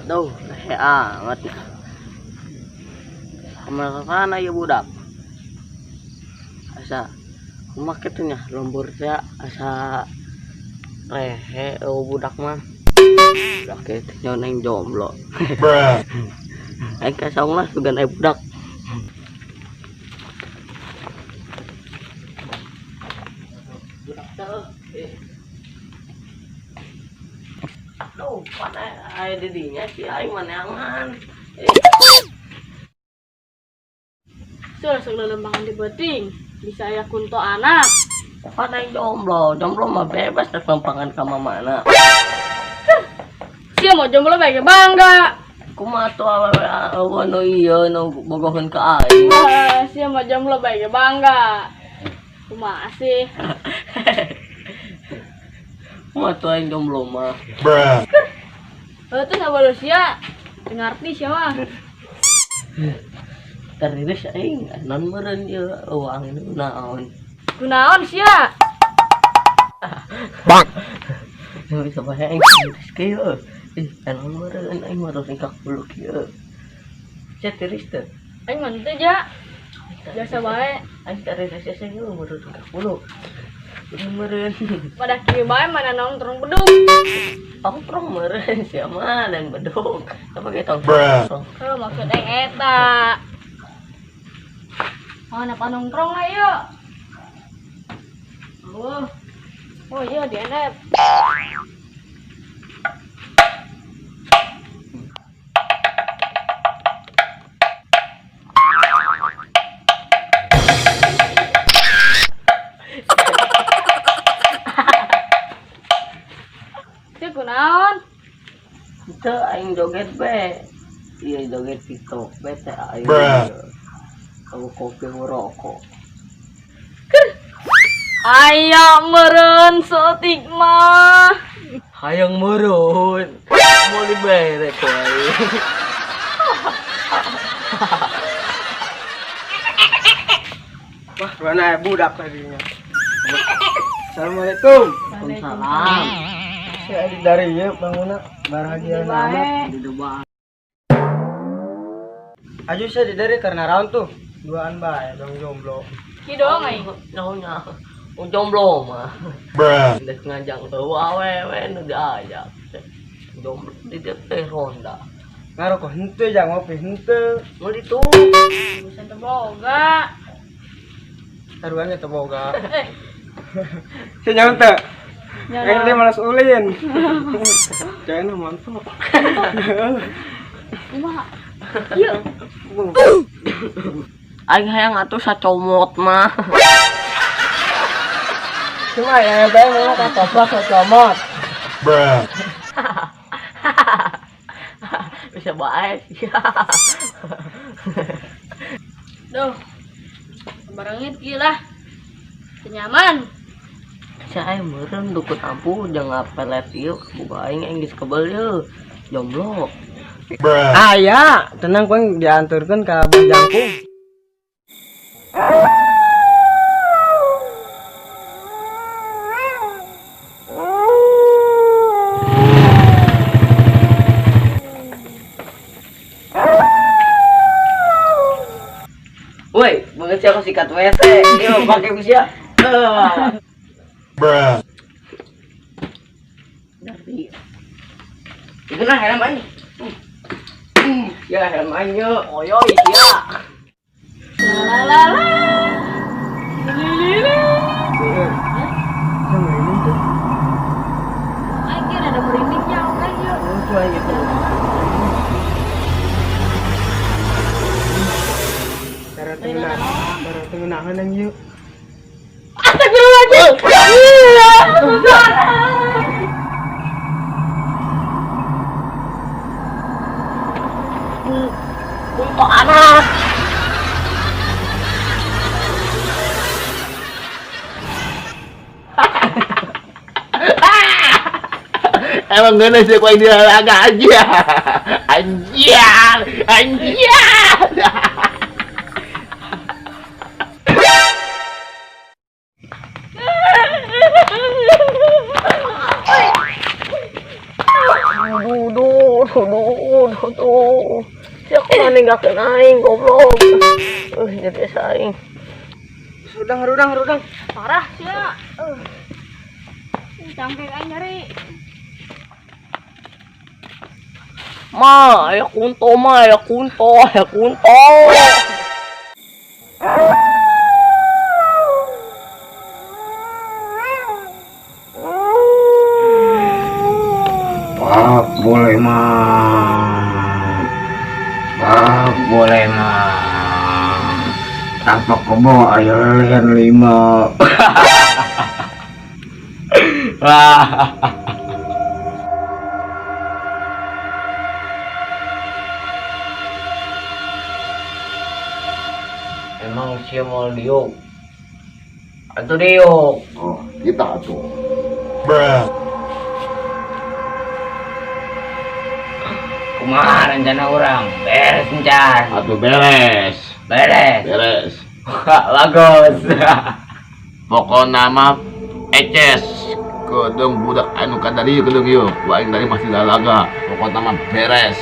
Duh, lehe amat. Kamana sana ya budak. Asa kumaha kitu nya lembur teh asa rehe eueuh budak mah. Budak teh nyaho jomblo. Bruh. Aing ka saung lah sugan aya budak. Budak teh. Duh, pan aya di dinya si aing mah neangan. Sudah sok lelembangan di beuting. Bisa aya kunto anak. Pan aing jomblo, jomblo mah bebas rek lempangan ka mamana. Sia mau jomblo bae ge bangga. Kumaha tuh awewe eueuh nu ieu nu bogoheun ka aing. Ah, sia mau jomblo bae ge bangga. Kumaha sih? Kumaha tuh aing jomblo mah. Bruh. Heuh teh sabodo sia. Teu ngarti sia mah. Teriris aing non meureun ieu eueuh angin naon. Kunaon sia? Bang. Bisa bae aing tiris kieu. Ih, naon meureun aing mah terus ingkak bulu kieu. Sia tiris teu? Aing mah teu ja. Biasa bae. Aing tiris sia ieu meureun ingkak bulu. Meureun. Pada kieu bae mana nongkrong bedug. Tongkrong meureun sia mah dan bedug. Apa ge tongkrong? Bruh. Kalau maksud aing eta. Oh, napa nongkrong ayo? Oh. Oh iya di NF. Sia kunaon? Teu aing joget be. Iya joget TikTok be teh aing. Bruh. Kamu kopi ngerokok. Aya meureun saeutik mah. Hayang meureun. Mau dibere ku aing. Wah, mana ya budak tadinya. Assalamualaikum. Waalaikumsalam. Saya adik dari ieu bangunna bahagia amat. Di Dubai. Aju saya di dari karena raun tuh. Duaan bae dong jomblo. Ki doang aing. Naonnya? Oh, jomblo mah. Bruh. Geus ngajang eueuh awewe nu diajak. Jomblo di dieu teh ronda. Ngarokok henteu jang ngopi henteu. Mau ditu. Bisa teu boga. Taruhannya teu boga. Eh, Saya nyaun teu. nyaun. Aing teh malas ulin. Jangan montok. Kumaha? Ieu. Aing hayang atuh sacomot mah. Cuma ya bae mau ka toprak comot. Bruh. Bisa bae sia. Duh. Barangit kieu lah. Teu nyaman. Sia aing meureun dukun ampuh jeung ngapelet ieu boga aing aing geus kebel ieu. Jomblo. Bruh. Aya, tenang ku aing dianturkeun ka Abah Jangkung. Woi, banget sia aku sikat WC. Yo, pakai ku sia. Bruh. Dari. Itu nah helm aing. Ya helm aing yo. Oyo sia. La la la. Lili. Saya merinding tuh. Aing kira ada merinding jauh aing yuk. Oh, tuh aing gitu. Cara tengenah, cara tengenahan yang yuk. Astagfirullahaladzim. Iya. Untuk anak. Emang gak sih kau ini agak aja. Anjir, anjir. Duh, duh, duh. Duh, duh, duh. Sia kumaha ninggalkeun aing goblok. Jadi asa aing. Rudang, rudang, rudang. Parah sia. Cangkeng aing nyari. Ma, aya kunto, ma, aya kunto, aya kunto. Pak boleh mah. Pak boleh mah. Tapak kebo aya lelean 5. Emang sia mau diuk? Atuh diuk. Oh, kita tuh. Bruh. Kumaha rencana orang? Beres encan. Atuh beres. Beres. Beres. Bagus. Pokokna mah eces kedeng budak anu kadari kedeng ieu. Ku aing dari masih lalaga. Pokokna mah beres.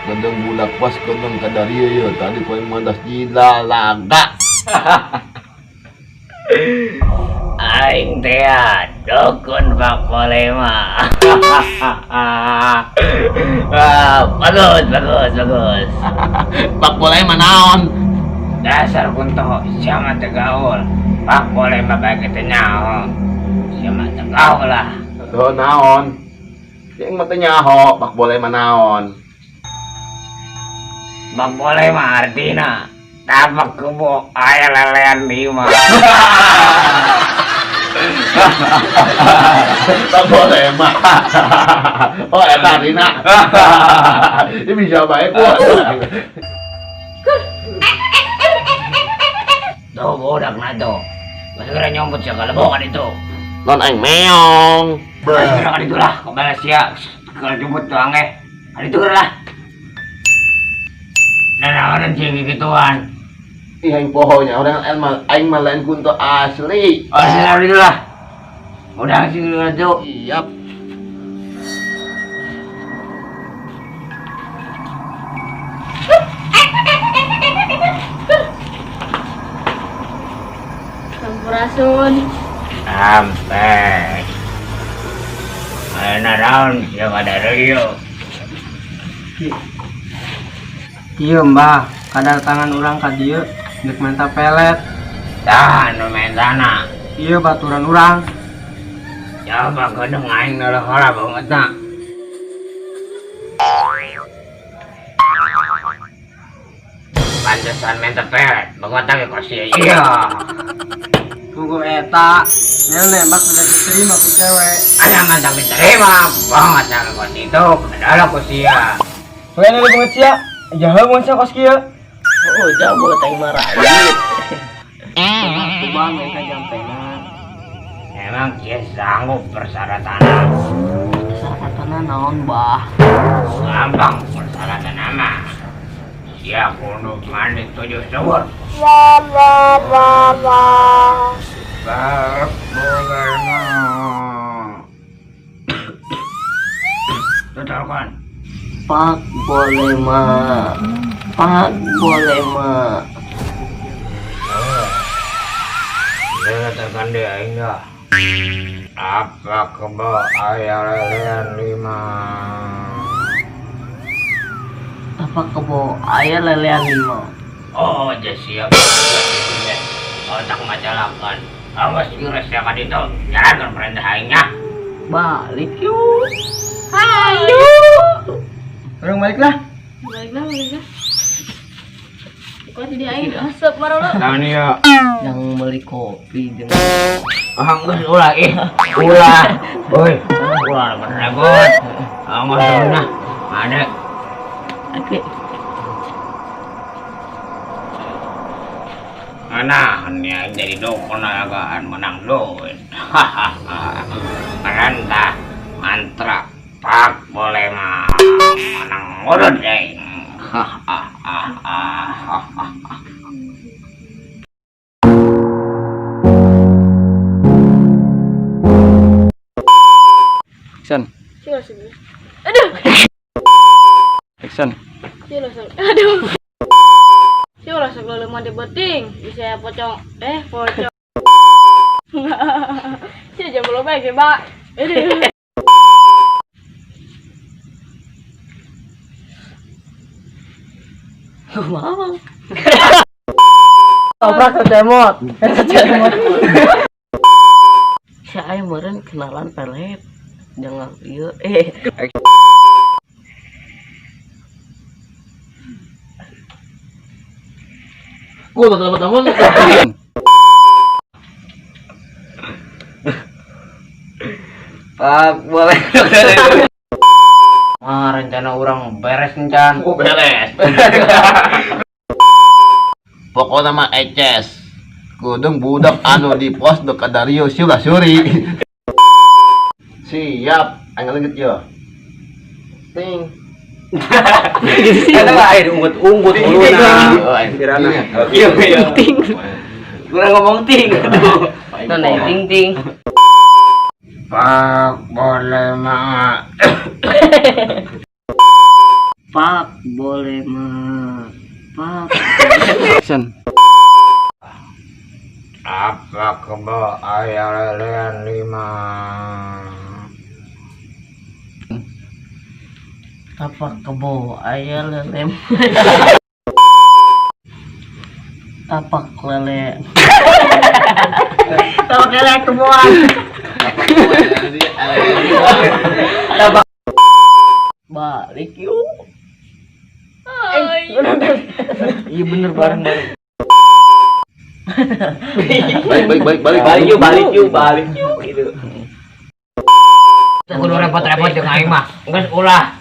Kedeng budak pas kedeng kadari ieu. Tadi ku aing mah das dilalaga. Aing teh dukun Pak Polema. Bagus, bagus, bagus. Pak Polema naon? Dasar kunto, siapa teu gaul. Pak Polema bae kitu nyaho. Siapa teu gaul lah. Tuh naon? Yang mah teu nyaho, Pak Polema naon? Pak Polema artina tapak kebo aya lelean 5. Pak Polema. Oh, eta artina. Ini bisa bae ku. Tuh budak na tuh. Segera nyomput siya kalebokan itu. Non aing meong. Bruh. Segera kan itulah, kembali sia. Kalau jemput tuh angge. Ada itu lah. Nah, orang sih gituan. Ih, aing pohonya orang aing mah lain kunto asli. Oh, segera itulah. Udah sih itu. Siap. Sampurasun. Sampai. Mana daun siapa ada Rio. Iya mbah, kadar tangan orang ka dieu deuk menta pelet. Tah, nu mentana. Iya baturan urang. Coba kedeng aing heula banget na. Pantesan menta pelet, banget ge kos ieu. Iya. Tunggu eta, nya nembak udah diterima ku cewek. Aya mantap diterima, banget na kos itu, adalah kos sia. Lain ada banget sia, jaha banget sia kos kieu. Oh, jago aing mah rajin. Aku bang mereka jampena. Emang dia sanggup persyaratan. Persyaratan naon, Bah? Gampang persyaratan nama. Dia kudu mandi 7 sumur. Total kan? Pak boleh mah. Pak boleh mah. Dia katakan dia indah. Apa kebo ayah lelean 5? Apa kebo ayah lelean 5? Oh, dia siap. Otak macalakan. Awas ngerasakan itu. Jalankan perintah aingnya. Balik yuk. Ayo. Orang balik lah. Balik lah, balik lah. Kok jadi aing asap marah lo. Nah, ini ya. Yang beli kopi jeung Ah, geus ulah ih. Ulah. Woi, ulah berebut. Ah, nah. Ada. Oke. Nah, ini jadi dukun agaan menang duit. Hahaha. Perintah mantra Pak boleh mah menang urut aing. Hahaha. Action. Aduh. Action. Sia ulah sok. Aduh. Sia ulah sok leuleumeuh di beuting, bisa aya pocong. Eh, pocong. Sia jam loba ge, Pak. Aduh. Kumaha, Bang? Toprak cemot. Cemot. Si aya meureun kenalan pelet. Jangan ieu eh. Gua udah telepon. Pak, boleh. Ah, rencana orang beres encan. Oh, beres. Pokoknya mah eces. Kudung budak anu di pos dek kadario siulah suri. Siap, aing leungit yo. Ting. Eta mah air unggut-unggut muluna. Oh, aing Pirana. Iya, iya. Ting. Kurang ngomong ting. Nah, nah, ting ting. Pak, boleh mah. Pak boleh mah. Pak. Action. Apa kebo aya lelean lima. Tapak kebo aya lele. Tapak lele. Tapak lele keboan. Tapak. Balik yuk. Hai. Iya bener bareng-bareng. Balik balik balik balik. Balik yuk, balik yuk, balik yuk gitu. Kudu repot-repot jeung aing mah. Geus ulah.